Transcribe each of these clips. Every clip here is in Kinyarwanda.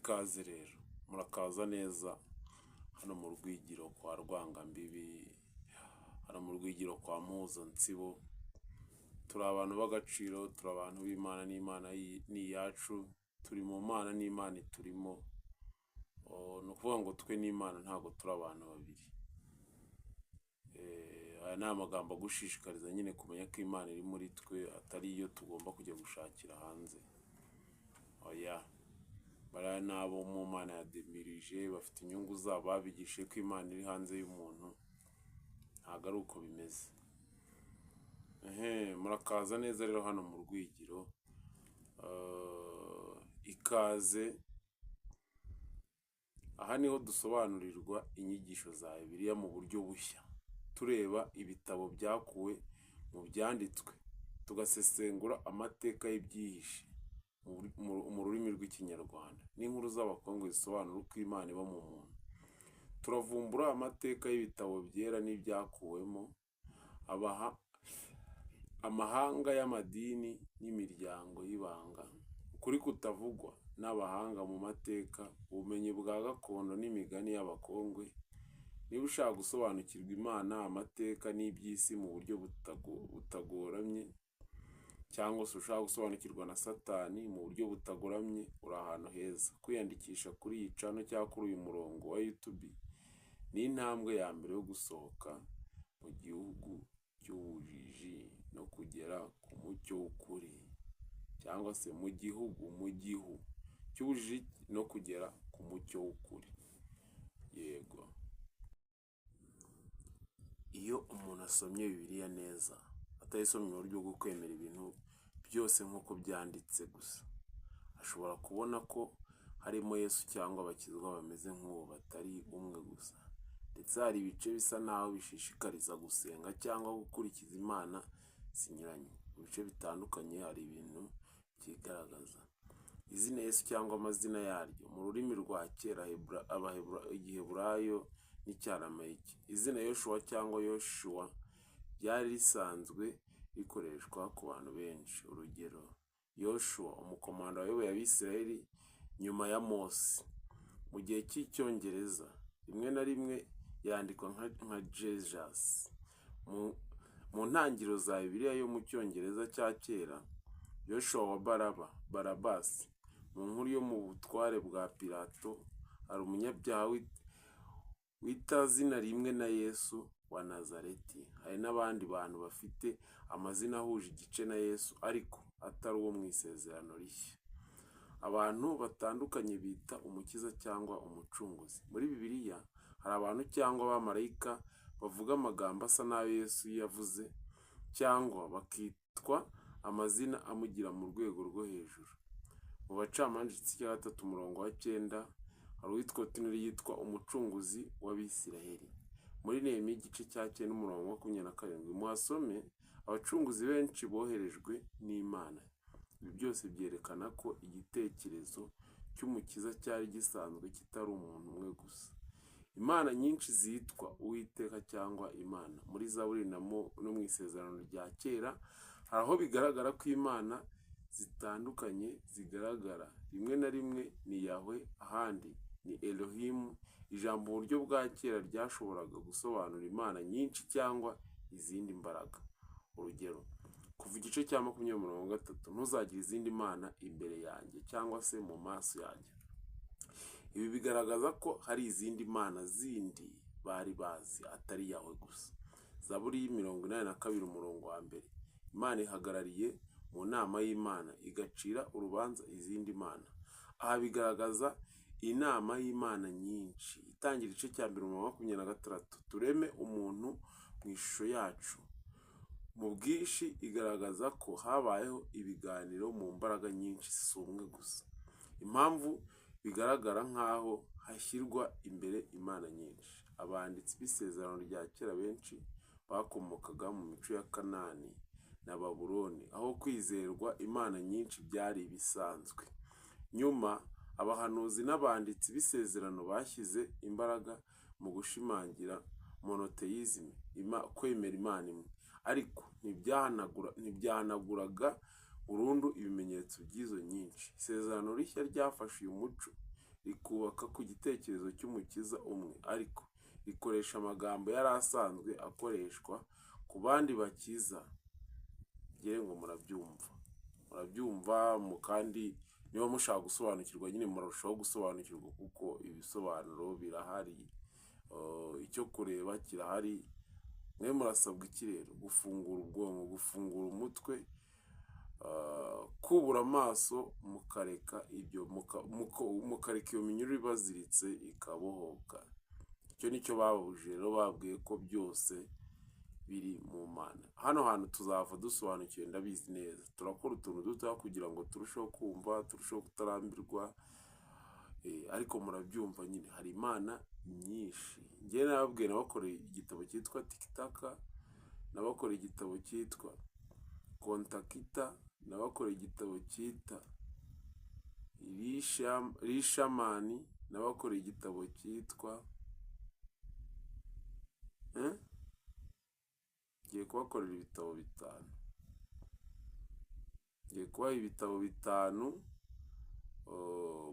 Ikaze rero, murakaza neza hano mu Rwigiro kwa Rwangambibi, hano mu Rwigiro kwa Mpuzansibo. Turi abantu b'agaciro, turi abantu b'Imana n'Imana ni iyacu, turi mu Mana n'Imana iturimo. Oh, ni ukuvuga ngo twe n'Imana ntabwo turi abantu babiri. Aya ni amagambo agushishikariza nyine kumenya ko Imana iri muri twe, atari iyo tugomba kujya gushakira hanze. Oya, bariya ni abo mu Mana ya Demirije, bafite inyungu zabo, babigishije ko Imana iri hanze y'umuntu. Ntabwo ari uko bimeze. Ehe, murakaza neza rero hano mu Rwigiro. Ikaze. Aha niho dusobanurirwa inyigisho za Bibiliya mu buryo bushya, tureba ibitabo byakuwe mu byanditswe, tugasesengura amateka y'ibyihishe mu rurimi rw'Ikinyarwanda n'inkuru z'Abakongo zisobanura uko Imana iba mu muntu. Turavumbura amateka y'ibitabo byera n'ibyakuwemo, amahanga y'amadini n'imiryango y'ibanga, ukuri kutavugwa n'abahanga mu mateka, ubumenyi bwa gakondo n'imigani y'Abakongwe. Niba ushaka gusobanukirwa Imana, amateka n'iby'isi mu buryo butagoramye, cyangwa se ushaka gusobanukirwa na Satani mu buryo butagoramye, uri ahantu heza. Kwiyandikisha kuri iyi channel cyangwa kuri uyu murongo wa YouTube ni intambwe ya mbere yo gusohoka mu gihugu cy'ubujiji no kugera ku mucyo w'ukuri, cyangwa se mu gihugu, mu gihu cy'ubujiji no kugera ku mucyo w'ukuri. Yego. Iyo umuntu asomye Bibiliya neza, atayisomye mu buryo bwo kwemera ibintu byose nk'uko byanditse gusa, ashobora kubona ko harimo Yesu cyangwa abakizwa bameze nk'uwo batari umwe gusa. Ndetse hari ibice bisa naho bishishikariza gusenga cyangwa gukurikiza imana zinyuranye. Mu bice bitandukanye hari ibintu byigaragaza. Izina Yesu cyangwa amazina yaryo mu rurimi rwa kera Igiheburayo n'Icyaramayiki. Izina Yoshuwa cyangwa Yoshuwa ryari risanzwe rikoreshwa ku bantu benshi. Urugero, Yoshuwa, umukomando wayoboye Abisirayeli nyuma ya Mose. Mu gihe cy'Icyongereza, rimwe na rimwe yandikwa nka Jesus. Mu ntangiriro za Bibiliya yo mu Cyongereza cya kera, Yoshua wa Baraba, Barabasi, mu nkuru yo mu butware bwa Pilato, hari umunyabyaha wita zina rimwe na Yesu wa Nazareti. Hari n'abandi bantu bafite amazina ahuje igice na Yesu ariko atari uwo mu Isezerano Rishya. Abantu batandukanye bita Umukiza cyangwa Umucunguzi. Muri Bibiliya hari abantu cyangwa abamarayika bavuga amagambo asa n'ayo Yesu yavuze cyangwa bakitwa amazina amugira mu rwego rwo hejuru. Mu Bacamanza igice cya 3 umurongo wa 9, hari uwitwa Otiniyeli yitwa Umucunguzi w'Abisiraheli. Muri Nehemiya igice cya 9 umurongo wa 27, muhasome abacunguzi benshi boherejwe n'Imana. Ibi byose byerekana ko igitekerezo cy'Umukiza cyari gisanzwe kitari umuntu umwe gusa. Imana nyinshi zitwa Uwiteka cyangwa Imana. Muri Zaburi no mu Isezerano rya Kera hari aho bigaragara ko imana zitandukanye zigaragara. Rimwe na rimwe ni Yahwe, ahandi ni Elohimu. Ijambo uburyo bwa kera ryashoboraga gusobanura imana nyinshi cyangwa izindi mbaraga. Urugero, Kuva igice cya 23, ntuzagire izindi mana imbere yanjye cyangwa se mu maso yanjye. Ibi bigaragaza ko hari izindi mana zindi bari bazi atari Yahwe gusa. Zaburi 82 umurongo wa 1, Imana ihagarariye mu nama y'Imana igacira urubanza izindi mana. Aha bigaragaza inama y'Imana nyinshi. Itangira igice cya 1 umurongo wa 26, tureme umuntu mu ishusho yacu. Mu bwinshi igaragaza ko habayeho ibiganiro mu mbaraga nyinshi, si umwe gusa. Impamvu bigaragara nk'aho hashyirwa imbere imana nyinshi. Abanditsi b'Isezerano rya Kera benshi bakomokaga mu mico ya Kanani na Babuloni, aho kwizerwa imana nyinshi byari ibisanzwe. Nyuma, abahanuzi n'abanditsi b'Isezerano bashyize imbaraga mu gushimangira monotheism, kwemera Imana imwe, ariko ntibyahanaguraga burundu ibimenyetso by'izo nyinshi. Isezerano Rishya ryafashe uyu muco rikubaka ku gitekerezo cy'umukiza umwe, ariko rikoresha amagambo yari asanzwe akoreshwa ku bandi bakiza. Ngira ngo murabyumva, murabyumva mu kandi niba mushaka gusobanukirwa nyine murarushaho gusobanukirwa kuko ibisobanuro birahari, icyo kureba kirahari. Mwe murasabwa iki rero? Gufungura ubwonko, gufungura umutwe, kubura amaso, mukareka ibyo, mukareka iyo minyururu ibaziritse ikabohoka. Icyo nicyo bababujije rero, babwiye ko byose biri mu Mana. Hano hantu tuzava dusobanukiwe, ndabizi neza. Turakora utuntu dutoya kugira ngo turusheho kumva, turusheho kutarambirwa, ariko murabyumva nyine hari imana nyinshi. Njyewe nababwiye, nabakoreye igitabo cyitwa Tikitaka, nabakoreye igitabo cyitwa Kontakita, nabakoreye igitabo cyita Rishamani, nabakoreye igitabo cyitwa ngiye kubakorera ibitabo 5. Ngiye kubaha ibitabo 5,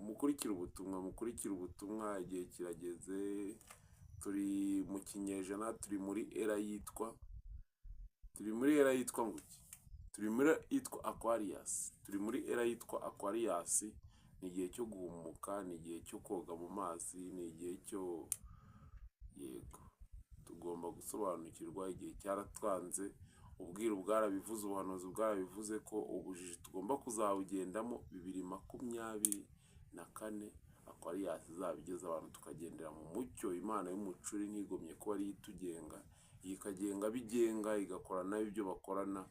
mukurikire ubutumwa, mukurikire ubutumwa, igihe kirageze, turi mu kinyejana, turi muri era yitwa, turi muri era yitwa nguki? Turi muri yitwa Aquarius. Turi muri era yitwa Aquarius, ni igihe cyo guhumuka, ni igihe cyo koga mu mazi, ni igihe cyo, yego, tugomba gusobanukirwa, igihe cyaratwanze, ubwiru bwarabivuze, ubuhanuzi bwarabivuze ko ubujiji tugomba kuzabugendamo 2024 Aquarius izaba igeze, abantu tukagendera mu mucyo. Imana y'umucuri ntigomye kuba ariyo itugenga, iyi ikagenga abigenga, igakora nayo ibyo bakorana,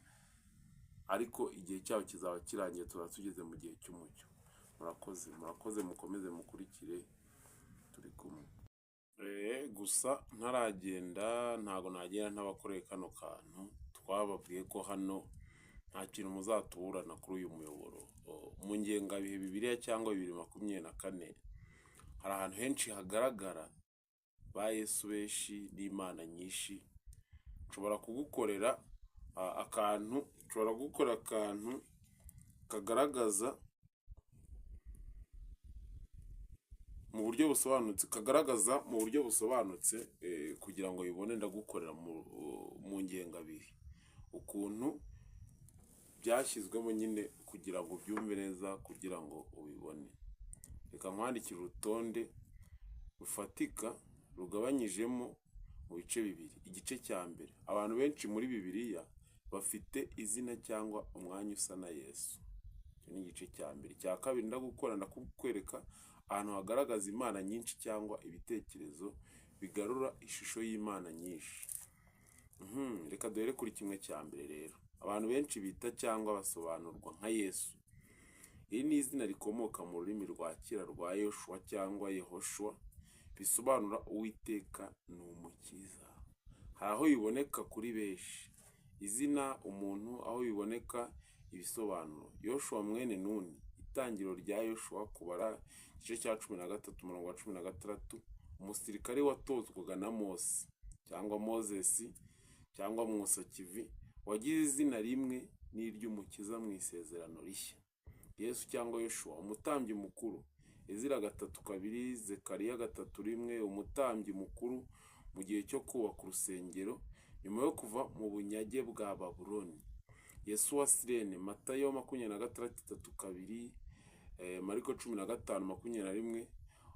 ariko igihe cyabo kizaba kirangiye, tuzaba tugeze mu gihe cy'umucyo. Murakoze, murakoze, mukomeze mukurikire, turi kumwe. Gusa ntaragenda, ntago nagenda ntabakoreye kano kantu. Twababwiye ko hano nta kintu muzatuburana kuri uyu muyoboro. Mu ngengabihe Bibiliya cyangwa 2024, hari ahantu henshi hagaragara ba Yesu benshi n'Imana nyinshi. Nshobora kugukorera akantu, nshobora gukora akantu kagaragaza mu buryo busobanutse, kagaragaza mu buryo busobanutse, kugira ngo bibone. Ndagukorera mu ngengabihe ukuntu byashyizwemo nyine kugira ngo ubyumve neza, kugira ngo ubibone. Reka nkwandikire urutonde rufatika rugabanyijemo mu bice bibiri. Igice cya mbere, abantu benshi muri Bibiliya bafite izina cyangwa umwanya usa na Yesu. Icyo ni igice cya mbere. Icya kabiri, ndagukora ndakwereka ahantu hagaragaza imana nyinshi cyangwa ibitekerezo bigarura ishusho y'imana nyinshi. Reka duhere kuri kimwe cya mbere rero. Abantu benshi bita cyangwa basobanurwa nka Yesu. Iri ni izina rikomoka mu rurimi rwa kera rwa Yoshua cyangwa Yehoshua, bisobanura Uwiteka ni umukiza. Hari aho biboneka kuri benshi. Izina umuntu, aho biboneka ibisobanuro. Yoshua mwene Nuni, itangiriro rya Yoshua, Kubara igice cya 13 umurongo wa 16, umusirikare watozwaga na Mose cyangwa Moses cyangwa Musa Kivi, wagize izina rimwe n'iry'umukiza mu isezerano rishya. Yesu cyangwa Yoshua, umutambyi mukuru. Ezira 3:2, Zekariya 3:1, umutambyi mukuru mu gihe cyo kubaka urusengero nyuma yo kuva mu bunyage bwa Babuloni. Yesu wa Sirene, Matayo 26:32, Mariko 15:21,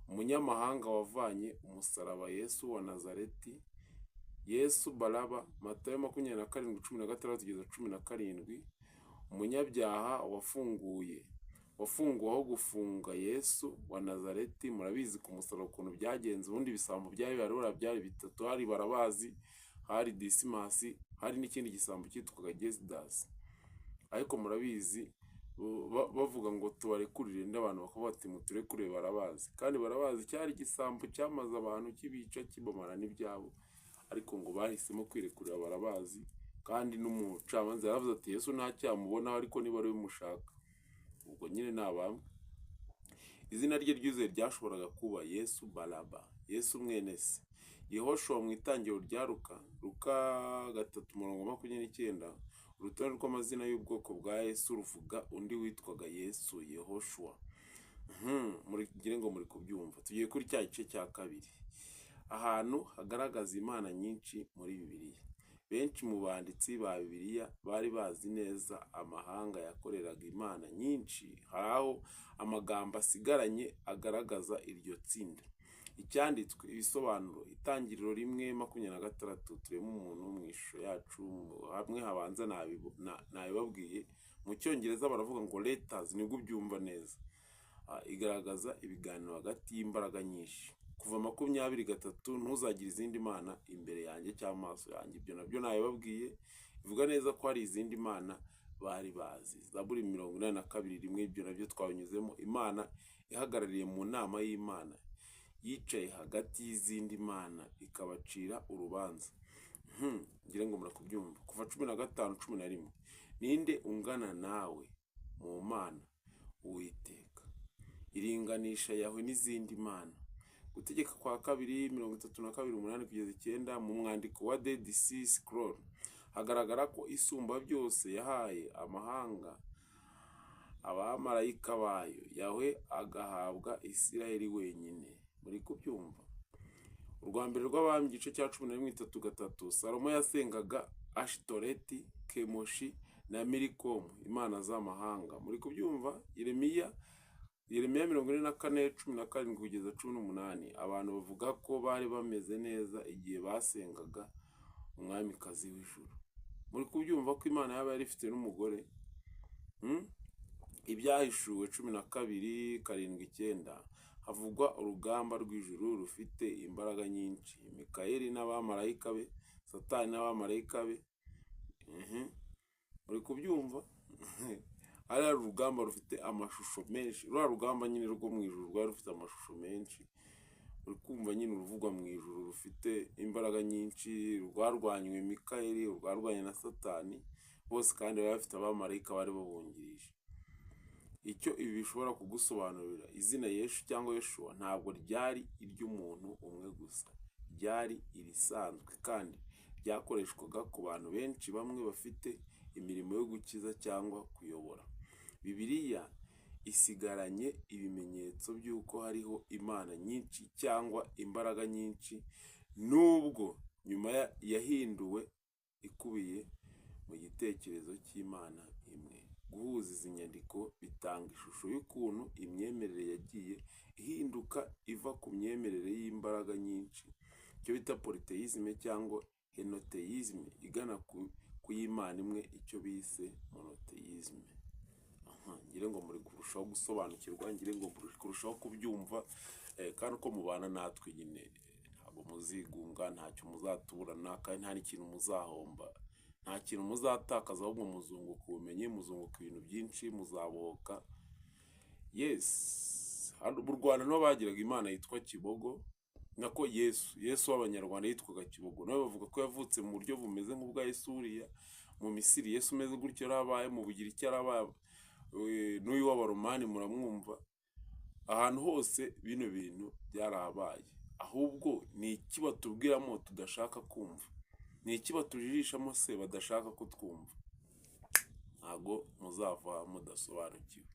umunyamahanga wavanye umusaraba Yesu wa Nazareti, Yesu Baraba, Matayo 27:16-17, umunyabyaha wafunguye wafunguwe aho gufunga Yesu wa Nazareti. Murabizi ku musaraba ukuntu byagenze. Ubundi ibisambo byari bihari byari bitatu, hari Barabazi, hari Disimasi, hari n'ikindi gisambo cyitwaga Gesidasi. Ariko murabizi bavuga ngo tubarekurire, ndi abantu bakavuga bati muturekurire Barabazi, kandi Barabazi cyari igisambo cyamaze abantu kibica kibamara n'ibyabo, ariko ngo bahisemo kwirekurira Barabazi. Kandi n'umucamanza yaravuze ati Yesu nta cyaha mubonaho, ariko niba ari we mushaka, ubwo nyine ni abamwe. Izina rye ryuzuye ryashoboraga kuba Yesu Baraba, Yesu mwene se. Yehoshua mu itangiriro rya Luka, Luka 3:29, urutonde rw'amazina y'ubwoko bwa Yesu ruvuga undi witwaga Yesu, Yehoshua. Ngire ngo muri kubyumva. Tugiye kuri cya gice cya kabiri, ahantu hagaragaza imana nyinshi muri Bibiliya. Benshi mu banditsi ba Bibiliya bari bazi neza amahanga yakoreraga imana nyinshi. Hari aho amagambo asigaranye agaragaza iryo tsinda. Icyanditswe ibisobanuro: Itangiriro 1:26, tureme umuntu mu ishusho yacu. Hamwe habanza nabibabwiye. Mu Cyongereza baravuga ngo "let us", nibwo ubyumva neza. Igaragaza ibiganiro hagati y'imbaraga nyinshi. Kuva 20:3, ntuzagire izindi mana imbere yanjye cyangwa amaso yanjye. Ibyo nabyo nabibabwiye. Ivuga neza ko hari izindi mana bari bazi. Zaburi 82:1, ibyo nabyo twabinyuzemo. Imana ihagarariye mu nama y'Imana, yicaye hagati y'izindi mana, ikabacira urubanza. Ngira ngo murakubyumva. Kuva 15:11, ninde ungana nawe mu mana, Uwiteka? Iringanisha Yahwe n'izindi mana. Gutegeka kwa Kabiri 32:8-9, mu mwandiko wa Dead Sea Scroll hagaragara ko Isumba Byose yahaye amahanga abamarayika bayo, Yahwe agahabwa Isiraheli wenyine. Muri kubyumva? Urwa Mbere rw'Abami igice cya 11 3:3, Salomo yasengaga Ashitoreti, Kemoshi na Milikomu, imana z'amahanga. Muri kubyumva? Yeremiya 44:17-18, abantu bavuga ko bari bameze neza igihe basengaga umwamikazi w'ijuru. Muri kubyumva ko Imana yaba yari ifite n'umugore? Ibyahishuwe 12:7-9, havugwa urugamba rw'ijuru rufite imbaraga nyinshi, Mikayeli n'abamarayika be, Satani n'abamarayika be. Muri kubyumva? Ari urugamba rufite amashusho menshi. Ruriya rugamba nyine rwo mu ijuru rwari rufite amashusho menshi. Uri kumva nyine uruvugwa mu ijuru rufite imbaraga nyinshi, rwarwanywe Mikayeli, rwarwanye na Satani, bose kandi bari bafite abamarayika bari babungirije. Icyo ibi bishobora kugusobanurira: izina Yeshu cyangwa Yeshuwa ntabwo ryari iry'umuntu umwe gusa, ryari irisanzwe kandi ryakoreshwaga ku bantu benshi, bamwe bafite imirimo yo gukiza cyangwa kuyobora. Bibiliya isigaranye ibimenyetso by'uko hariho imana nyinshi cyangwa imbaraga nyinshi, nubwo nyuma yahinduwe ikubiye mu gitekerezo cy'Imana imwe. Guhuza izi nyandiko bitanga ishusho y'ukuntu imyemerere yagiye ihinduka iva ku myemerere y'imbaraga nyinshi, icyo bita polytheisme cyangwa henotheisme, igana ku y'Imana imwe, icyo bise monothéisme. Ngire ngo muri kurushaho gusobanukirwa, ngire ngo muri kurushaho kubyumva, kandi uko mubana natwe nyine ntabwo muzigunga, ntacyo muzatuburana kandi nta n'ikintu muzahomba, nta kintu muzatakaza, ahubwo muzunguka ubumenyi, muzunguka ibintu byinshi, muzabohoka. Yes, hano mu Rwanda niho bagiraga imana yitwa Kibogo, nako Yesu. Yesu w'Abanyarwanda yitwaga Kibogo, nawe bavuga ko yavutse mu buryo bumeze nk'ubwa Yesu uriya. Mu Misiri Yesu umeze gutyo yarabaye, mu Bugiriki yarabaye, n'uyu w'Abaromani muramwumva. Ahantu hose bino bintu byarabaye. Ahubwo ni iki batubwiramo tudashaka kumva? Ni iki batujijishamo se badashaka ko twumva? Ntabwo muzava mudasobanukiwe.